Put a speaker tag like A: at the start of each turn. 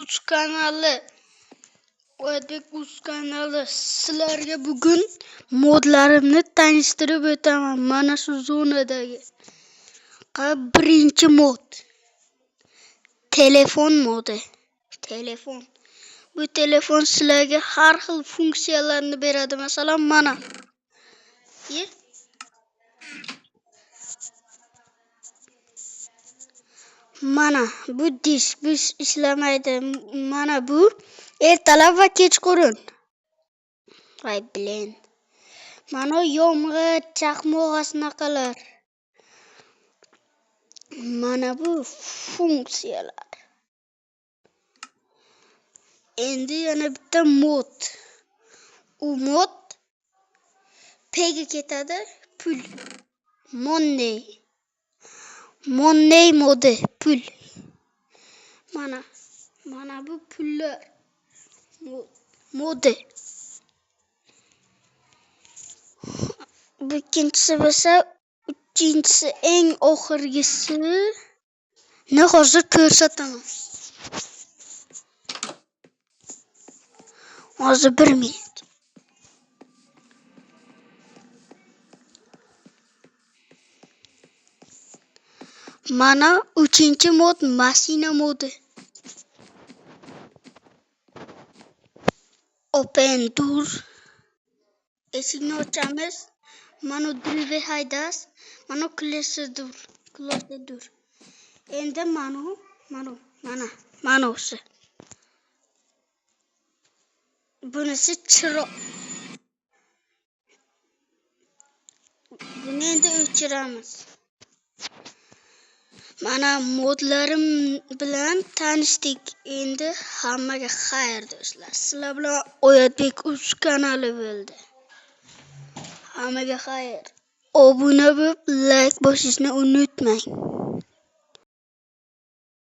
A: Uz kanali. Oyatbek Uz kanali sizlarga bugun modlarimni tanishtirib o'taman. Mana shu zonadagi. Birinchi mod. Telefon modi. Telefon. Bu telefon sizlarga har xil funksiyalarni beradi. Masalan, mana. Mana bu disk, bu ishlamaydi. Mana bu ertalab va kechqurun. Voy bilen. Mana yomg'ir, chaqmoq shunaqalar. Mana bu funksiyalar. Endi yana bitta mod. U mod P'ga ketadi, pul. Money. Money modi, pul. Mana mana bu pullar modi. Bu ikkinchisi bo'lsa, uchinchisi eng oxirgisi ni hozir ko'rsataman. Hozir 1 minut. Mana uchinchi mod mashina modi. Open door. Eshikni ochamiz. Mana drive haydas. Mana close door. Close door. Endi mana mana mana manasi. Bunisi chiroq. Buni endi o'chiramiz. Mana modlarim bilan tanishdik. Endi hammaga xayr do'stlar. Sizlar bilan Oyatbek Uz kanali bo'ldi. Hammaga xayr. Obuna bo'lib, like bosishni unutmang.